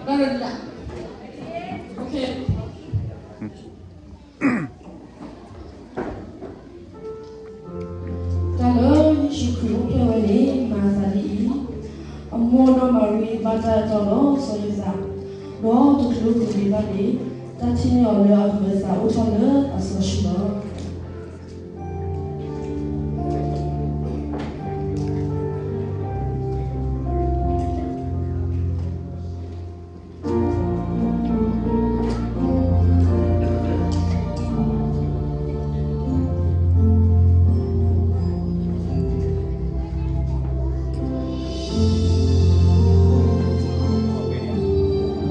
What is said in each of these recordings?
တၢ်လၢ ယ့ၣ်ၡူးခရံာ်အိၣ်ဖျဲၣ်ဝဲန့ၣ် မၤအသးဒ်အံၤ, အမိၢ်နီၢ်မၤရံဘၣ်တၢ်အဲၣ်တီဒီးစီၤယိၤသး, ဒီးတချုးလီၤဘၣ်န့ၣ် တၢ်ထံၣ်န့ၢ်အီၤလၢအဂၢၤအသးအိၣ်ထီၣ်လၢအစီဆှံလီၤ. ဒီး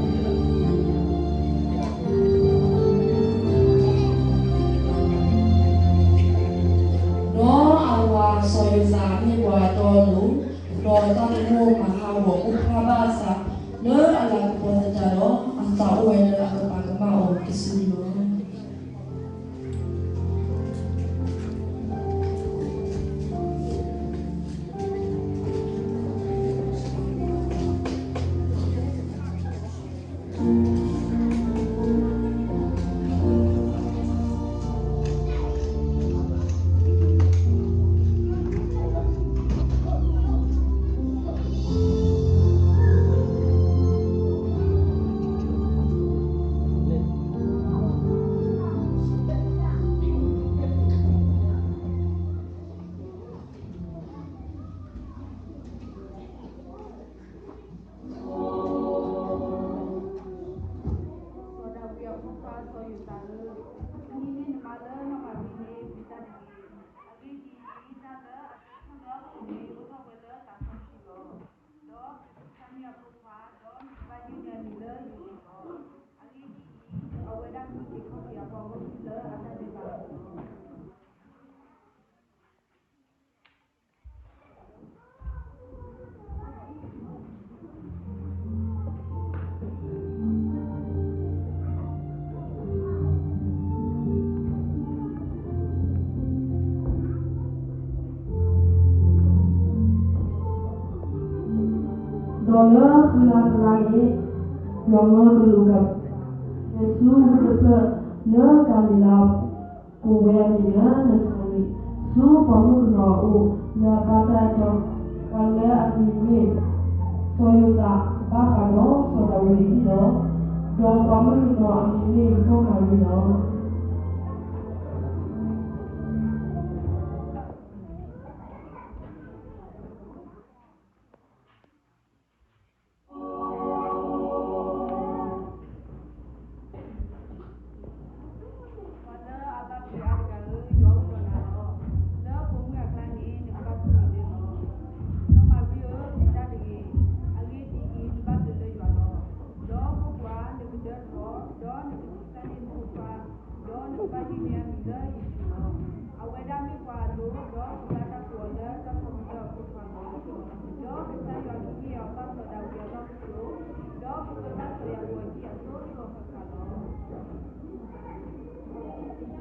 အဝၤစီၤယိၤသးမ့ၢ်ပှၤတီအလိၤ, ဒီးတၢ်ကမိၣ်မၤဟးဂီၤအိၣ်ဖျါဘၣ်အသး လၢအလၤကပီၤသတးဒီး အသးအိၣ်ဝဲလၢအကပာ်ကမၣ်အီၤတစုလီၤ. စီၤဒၤဝံးအဖိခွါစီၤယိၤသးဧၢ, နမံၤန့ၢ်နမါလၢနီၢ်မၤရံန့ၣ် ပျံၤတၢ်တဂ့ၤ. အဂ့ၢ်ဒ်အံၤ, တၢ်လၢအကဲထီၣ်လၢအအိၣ်န့ၣ် အိၣ်ထီၣ်ဝဲလၢသးစီဆှံလီၤ. ဒီးနကကစၢ်မ့ၢ်အဖိခွါ, ဒီးနကဘၣ်ယုၢ်န့ၢ်အမံၤလၢယ့ၣ်ၡူးလီၤ. အဂ့ၢ်ဒ်အံၤ, အဝဲဒၣ်ကက့ၤခီက့ၤအပှၤဂီၢ်မုၢ်လၢအတၢ်ဒဲးဘးအပူၤလီၤ. ဒီးလၢဃုလါတလါန့ၣ်, ယွၤမၢကလူးကလဲၤဆူဝ့ၢ်တဖျၢၣ်လၢကၤလံၤလါ, ကိးဝဲအမံၤလၢနၤစၤရ့း, ဆူပှၤမုၣ်ကနီၤအအိၣ်, လၢအဘၣ်တၢ်အဲၣ်တီ, ပှၤလၢအမံၤမ့ၢ်စီၤယိၤသး, ဘၣ်ဃးဒီးစီၤဒၤဝံးအဟံၣ်လီၤ. ဒီးပှၤမုၣ်ကနီၤအမံၤမ့ၢ်နီၢ်မၤရံလီၤ. ပှၤလၢအဘၣ်ဆိၣ်ဂ့ၤအါတဂၤဧၢ, ယွၤအိၣ်ဒီးနၤလီၤ. လၢပိာ်မုၣ်အကျါန့ၣ် နကဘၣ်ဆိၣ်ဂ့ၤန့ၣ်လီၤ. နီၢ်မၤရံဧၢ, ပျံၤတၢ်တဂ့ၤ. အဂ့ၢ်ဒ်အံၤ, နဘၣ်ဘျုးလၢယွၤလီၤ. ဒီးကွၢ်ကွၢ်, နကဒၢထီၣ်, ဒီးနကကစၢ်န့ၢ်နဖိခွါ, ဒီးနကဘၣ်ယုၢ်န့ၢ်အမံၤလၢယ့ၣ်ၡူးလီၤ. အဝဲဒၣ်မ့ၢ်ပှၤအဒိၣ်, ဒီးကဘၣ်တၢ်ကိးအီၤလၢတၢ်ဆီၣ်သနံးအဖိခွါလီၤ. ဒီးကစၢ်ယွၤကဟ့ၣ်အီၤဘၣ်စီၤဒၤဝံးအလီၢ်ကတိၤ, ဒီးက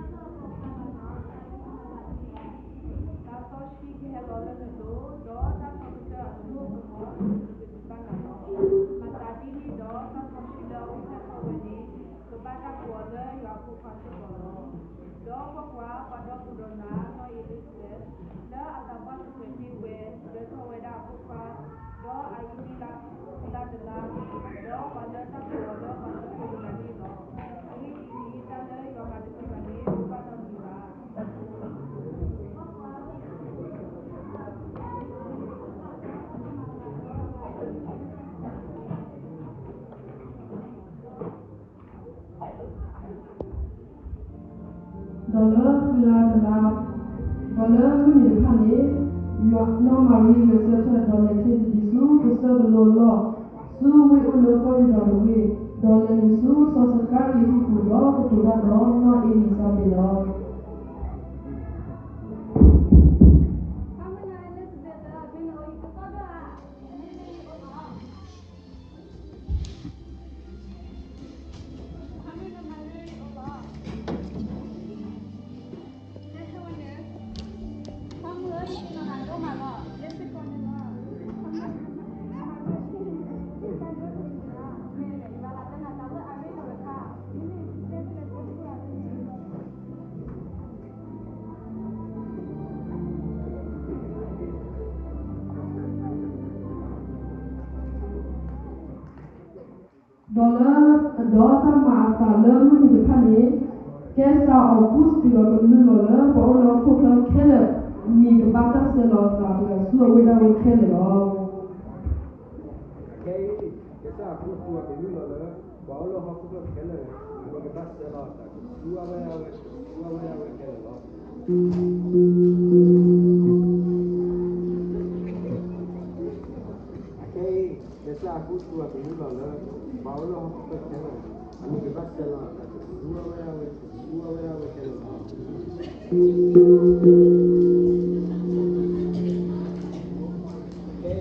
ပၢတၢ်ခွဲးအဖိအဟံၣ်အစိၤစိၤအဃၣ်ဃၣ်လီၤ. သးစီဆှံကဟဲလီၤလၢနလိၤ, ဒီးတၢ်ဆၢကတီၢ်အစိကမီၤကစံးဘၣ်နၤလီၤ. မၤသးဒ်န့ၣ်ဒီး, တၢ်စီဆှံလၢအအိၣ်ဖျဲၣ်ထီၣ်ဝဲန့ၣ် ကဘၣ်တၢ်ကိးအီၤလၢယွၤအဖိခွါစ့ၢ်ကီးလီၤ. ဒီးကွၢ်ကွၢ်, ပှၤဒီသဒၢနၤ, နီၢ်အ့လံၤစဘဲး, လၢအသးပှၢ်တဖျၢၣ်န့ၢ်ဝဲ, ဒၢထီၣ်ဝဲဒၣ်အဖိခွါ, ဒီးအအံၤမ့ၢ်လါတလါ, ဒီးပှၤလၢတၢ်ကိးအီၤလၢပှၤလၢပှဲၤဂၤန့ၣ်လီၤ. အဂ့ၢ်ဒ်အံၤ, တၢ်လၢယွၤမၤတမံၤဘၣ်န့ၣ် အိၣ်ဘၣ်ဒီးမံၤဘၣ်. ဒီးလၢဃုလါတလါ, ဒီးလၢမုၢ်နံၤတဖၣ်န့ၣ်, ယွၤ, နီၢ်မၤရံဂဲၤဆၢထၢၣ်ဒီးလဲၤချ့သဒံးဆူကစၢၢ်ကလိအလီၢ်, ဆူဝ့ၢ်အိၣ်လၢကီၢ်ယူဒၤတဝ့ၢ်, ဒီးလဲၤနုာ်ဆူစီၤစကၤရံယံၣ်အဟံၣ်ပူၤ, ဒီးကတိၤတၢ်ဒီးနီၢ်အ့လံၤစဘ့းလီၤ. မ့ၢ် ဒီးလၢ ဒီးတၢ်မၤအသးလၢမုၢ်နံၤတဖၣ်န့ၣ် ကဲစးအီၤကူၣ်သကုၤအီၤကလုၢ်လီၤလၢ ပှၤအိၣ်လၢဟီၣ်ခိၣ်ချၢခဲလၢာ် အမံၤကဘၣ်တၢ်ဆှၢလီၤအသးတဂၤဆူအဝ့ၢ်ဒၣ်ဝဲခဲလၢာ်လီၤ. ခဲအံၤ ကဲစးအီၤကူၣ်သကုၤအီၤကလုၢ်လီၤလၢ ပှၤအိၣ်လၢဟီၣ်ခိၣ်ချၢခဲလၢာ် အမံၤကဘၣ်ဆှၢလီၤအသးဆူအဝဲဒၣ်ဝဲ ဆူအဝဲဒၣ်ဝဲခဲလၢာ်လီၤ. ခဲအံၤ ကဲ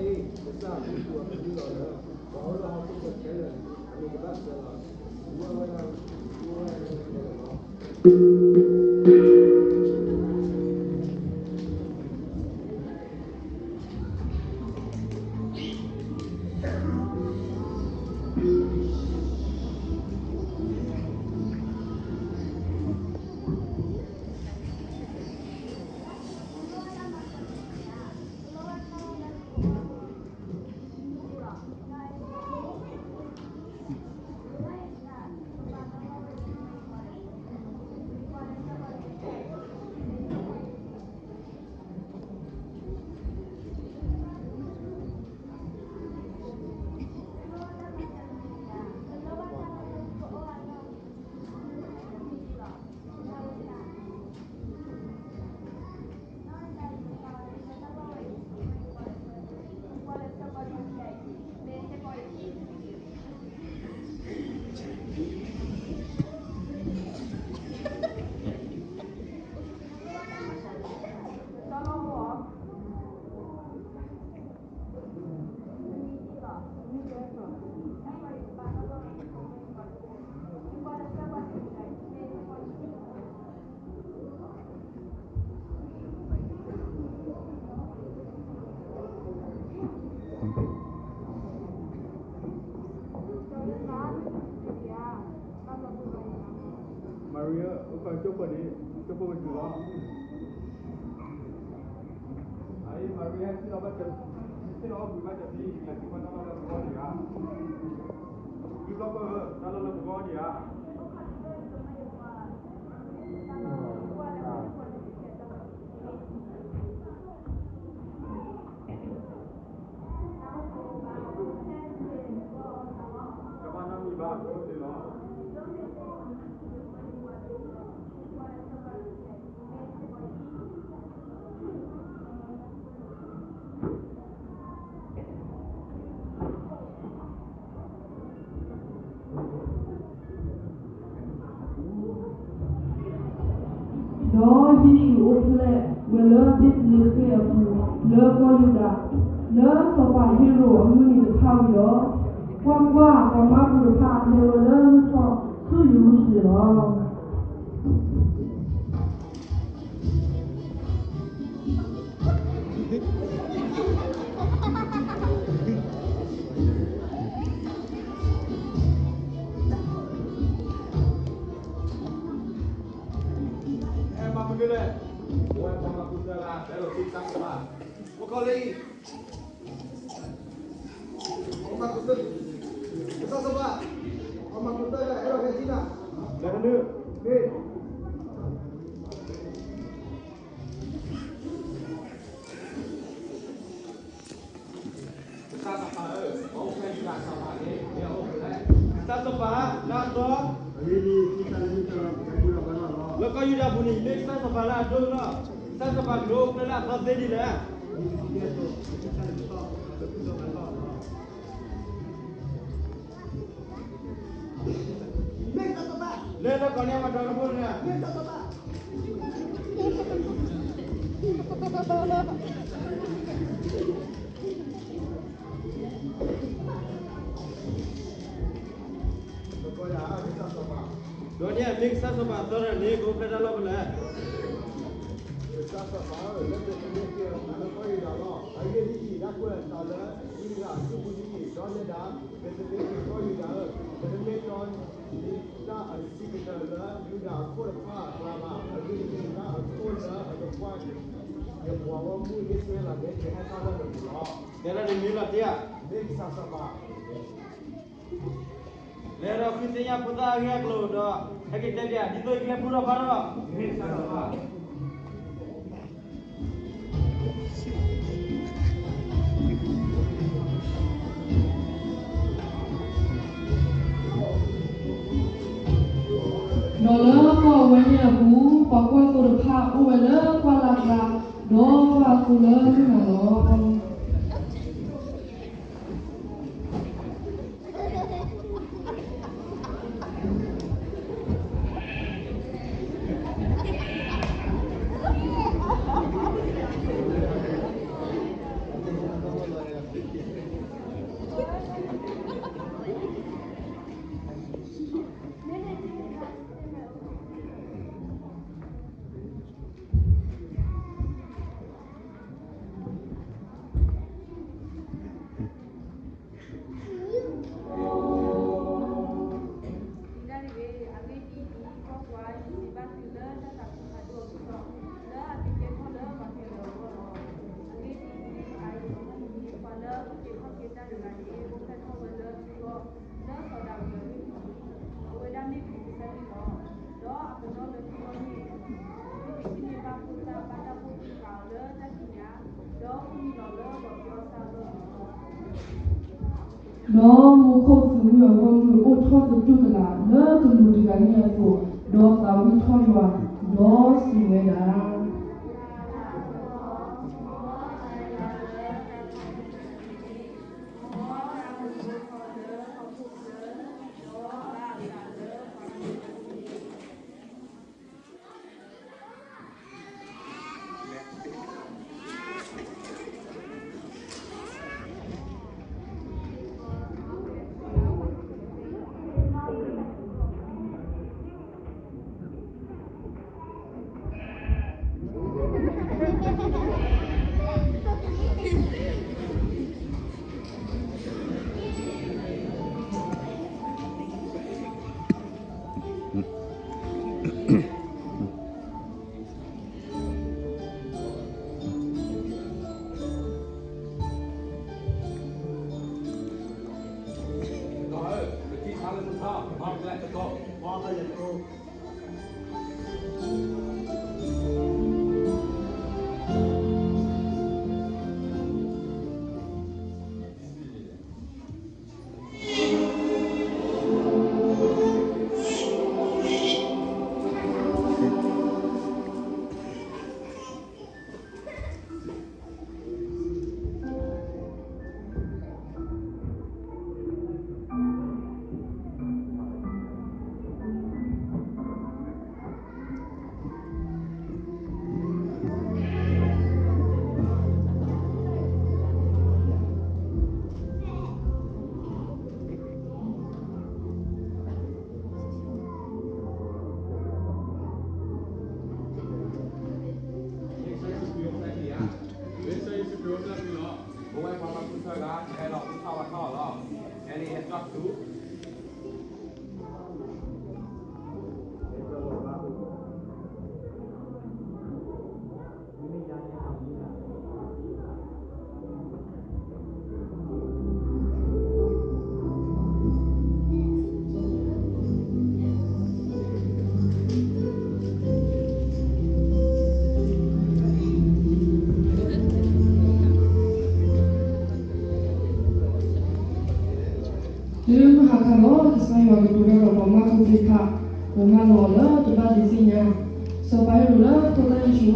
စးအီၤကူၣ်သကုၤအီၤကလုၢ်လီၤလၢ ပှၤအိၣ်လၢဟီၣ်ခိၣ်ချၢခဲလၢာ် အမံၤကဘၣ်ဆှၢလီၤအသးဆူအဝဲဒၣ်ဝဲ ဆူအဝဲဒၣ်ဝဲခဲလၢာ်လီၤ. ခဲအံၤ ကဲစးအီၤကူၣ်သကုၤအီၤကလုၢ်လီၤလၢ ပှၤအိၣ်လၢဟီၣ်ခိၣ်ချၢခဲလၢာ် အမံၤကဘၣ်ဆှၢလီၤ ဆူအဝဲဒၣ် ဆူအဝဲဒၣ်ဝဲခဲလၢာ်လီၤ. Maria, အိၣ်ခိးကၠိဖိန့ၣ် ကၠိဖိကတုၤလီၤ. အအံၤ Maria ထံၣ်လီၤဘၣ်တၢ်, ထံၣ်လီၤအီၣ်ဘှံးဘၣ်တၢ်ဖံး လဲၤထံၣ်ဘၣ်တၢ်လီၢ်လၢသဝီဒံးဧါ. ဘျီဘျီဘၣ်ဧၢ တၢ်လီၢ်လၢသဝီဒံးဧါ. ကဘၣ်နီတမံၤဘၣ် အဃိသ့လီၤ. ဒီးယ့ၣ်ၡူးအိၣ်ဖျဲၣ်ဝဲလၢဘ့းသလ့ဃ့ၣ်အပူၤ လၢကီၢ်ယူဒၤ, လၢစီၤပၤဟ့ၤရိာ်အမုၢ်နံၤတဖၣ်ဝံၤဒီး, ကွၢ်ကွၢ်, ပှၤမၢ်ကူးတဖၣ်လဲၤဝဲလၢမုၢ်ထီၣ်ဆူယရူၤၡလ့ၣ်လီၤ. အဲ မၤမနုၤလဲၣ်, ဝဲပှၤမၤကူးသၢဂၤ အဲၣ်ဒိးသံတၢ်ကမၣ်, အိၣ်ခိးလံ, ပှၤမၤကူးသၢ, ကစၢ်စီၤပၤ, ပှၤမၤကူးသၢဂၤ အဲၣ်ဒိးဟဲထံၣ်နၤ, လဲၤနုၤ, မ့ၢ် ကစၢ်စီၤပၤဧၢ, ပအိၣ်ဖျဲၣ်ယူဒၤစီၤပၤန့ၣ် မ့ၢ်အအိၣ်ဖဲလဲၣ်. ကစၢ်စီၤပၤလၢအသီ, လၢကီၢ်ယူဒၤပူၤန့ၣ် မ့ၢ်ကစၢ်စီၤပၤလၢအဒိၣ်ကတၢၢ်, ကစၢ်စီၤပၤကအိၣ်ဖျဲၣ်လၢအသီသ့ဒ်လဲၣ်. မ့ၢ်ကစၢ်စီၤပၤ, လဲၤလၢကီၢ်န့ၣ် ပှၤဒီတဘိန့ၣ်, မ့ၢ်ကစၢ်စီၤပၤ, ဒီးန့ၣ် မ့ၢ်ကစၢ်စီၤပၤအသီတဂၤန့ၣ် ကအိၣ်ဖျဲၣ်တၢ်လီၢ်ဖဲလဲၣ်. ကစၢ်စီၤပၤဧၢ, လၢပသန့ၤက့ၤအီၤလၢကီၢ်ယူဒၤလီၤ. အဂ့ၢ်ဒ်အံၤ, ဒၣ်ကွဲးအသးလၢဝံတဂၤအစုပူၤဒ်အံၤ, ဒီးနဲဒၣ်, ပသန့ၤက့ၤကီၢ်ယူဒၤဧၢ, ပတမ့ၢ်တီတၢ်အဆံးကတၢၢ်လၢယူဒၤအခိၣ်တဖၣ်အကျါဘၣ်. အဂ့ၢ်ဒ်အံၤ, တၢ်အခိၣ်လၢအကကွၢ်ယပှၤဂီၢ်မုၢ်အံၣ်စရ့လးန့ၣ် ကဟဲထီၣ်လၢနပူၤလီၤ. တဲဒၣ်န့ၣ်မ့ၢ်လီၤတံၢ်ဧါ, မ့ၢ်ကစၢ်စီၤပၤ. လဲၤဒီးဃုသ့ၣ်ညါဖိသၣ်အဂ့ၢ်အကျိၤဒီး ဟဲက့ၤတဲပၠး ဒ်သိးယကလဲၤပူထီၣ်ဖးထီၣ် ဒီးလၢကီၢ်အဝဲန့ၣ်အပူၤ ပှၤကွၢ်သိတဖၣ်အိၣ်ဝဲလၢကွၢ်လၢ်ကျါ ဒီးဘၣ်သိလၢမုၢ်နၤလီၤ. ဒ်န့ၣ်အဂ့ၢ် အဂ့ၢ်ဒ်အံၤ, ကွၢ်ကွၢ်, ယစံးဘၣ်သုလၢတၢ်သးခုဖးဒိၣ်အကတီၢ်, လၢအကကဲထီၣ်လၢပှၤကညီအဂီၢ်လီၤ. အဂ့ၢ်ဒ်အံၤ, ပှၤလၢအအုၣ်က့ၤခီၣ်က့ၤတၢ်တဂၤန့ၣ် အိၣ်ဖျဲၣ်ထီၣ်ဝဲလၢသုဂီၢ် လၢစီၤဒၤဝံးအမုၢ်နံၤ, အဝဲဒၣ်မ့ၢ်ပှၤကစၢ်န့ၣ်လီၤ. ဒီးအပနီၣ်လၢသုဂီၢ်န့ၣ် သုကဟံးန့ၢ်ဘၣ်ဖိသၣ်ဘၣ်တၢ်အိၣ်ဖှိၣ်ဃာ်အီၤလၢတၢ်ထံၣ်ညါ, ဒီးအိၣ်မံလီၤလၢလီၤကီအီၣ်ဆၣ်အလီၢ်လီၤ. ဒီးမူခိၣ်သုးမုၢ်အဂီၢ်မုၢ်အိၣ်ထီၣ်သတူၢ်ကလာ်လၢကလူးတဂၤန့ၣ်အသိး, ဒီးသးဝံၣ်ထီၣ်ယွၤ, ဒီးစံးဝဲဒၣ် တုၤမဟါခီလီၤ, ကစၢ်ယွၤကတိၤတၢ်ဒီးပှၤမၢ်ဖိသ့ၣ်တဖၣ်, ပမၢလီၤအီၤလၢတဘၣ်ဒံးသ့ၣ်ညါ, စီၤ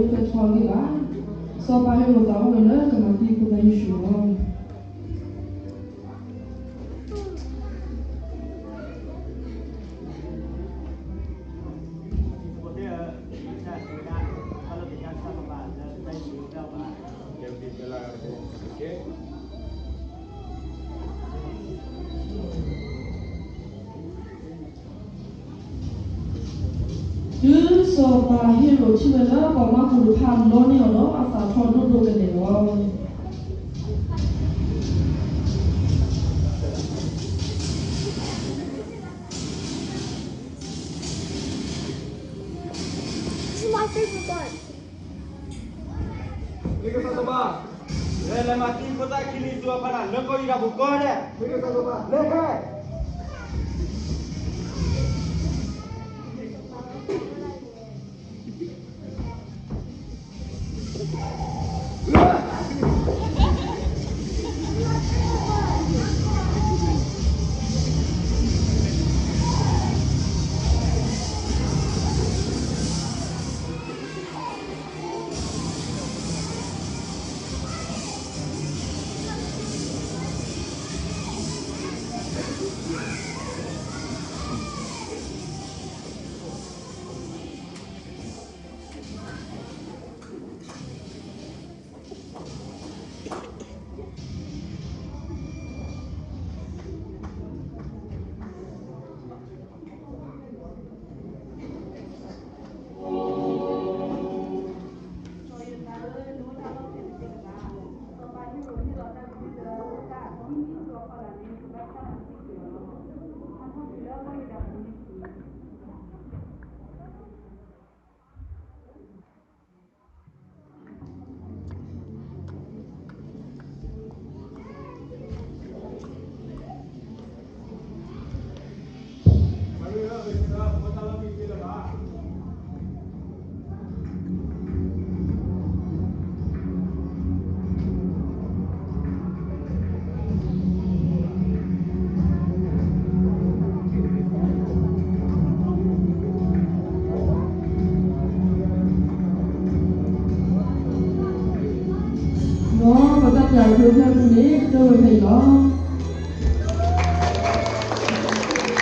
ပၤဟ့ရိာ်လၢဖိသၣ်ယ့ၣ်ၡူးအိၣ်ဖျဲၣ်ထီၣ်အဂ့ၢ်ဘၣ်. စီၤပၤဟ့ရိာ်သးအိၣ်ဝဲလၢကမၤသံဖိသၣ်ယ့ၣ်ၡူးလီၤ. တုၤစီၤပၤဟ့ရိာ်ထံၣ်ဝဲလၢပှၤမၢ်ဖိတဖၣ်လီန့ၢ်အီၤဒီး အသးထီၣ်ဒိၣ်ဒိၣ်ကလဲာ်လီၤ. လၢကစၢ်စီၤပၤ, လဲၤလဲၤမၤသံဖိသၣ်ခံနွံဆူအဖီလာ် လၢကီၢ်ယူဒၤပူၤကိးဂၤဒဲး, လဲၤခဲ စီၤယိၤသးဧၢ, နအိၣ်တၢ်လီၢ်ဖဲလဲၣ်သ့ၣ်ကမး, စီၤပၤဟ့ရိၣ်ဟ့ၣ်လီၤတၢ်ကလုၢ်လၢတၢ်မံမံလီၤဃီလၢ်န့ၣ် နကဘၣ်ဖၣ်နၤသံကွံာ်အီၤလီၤ.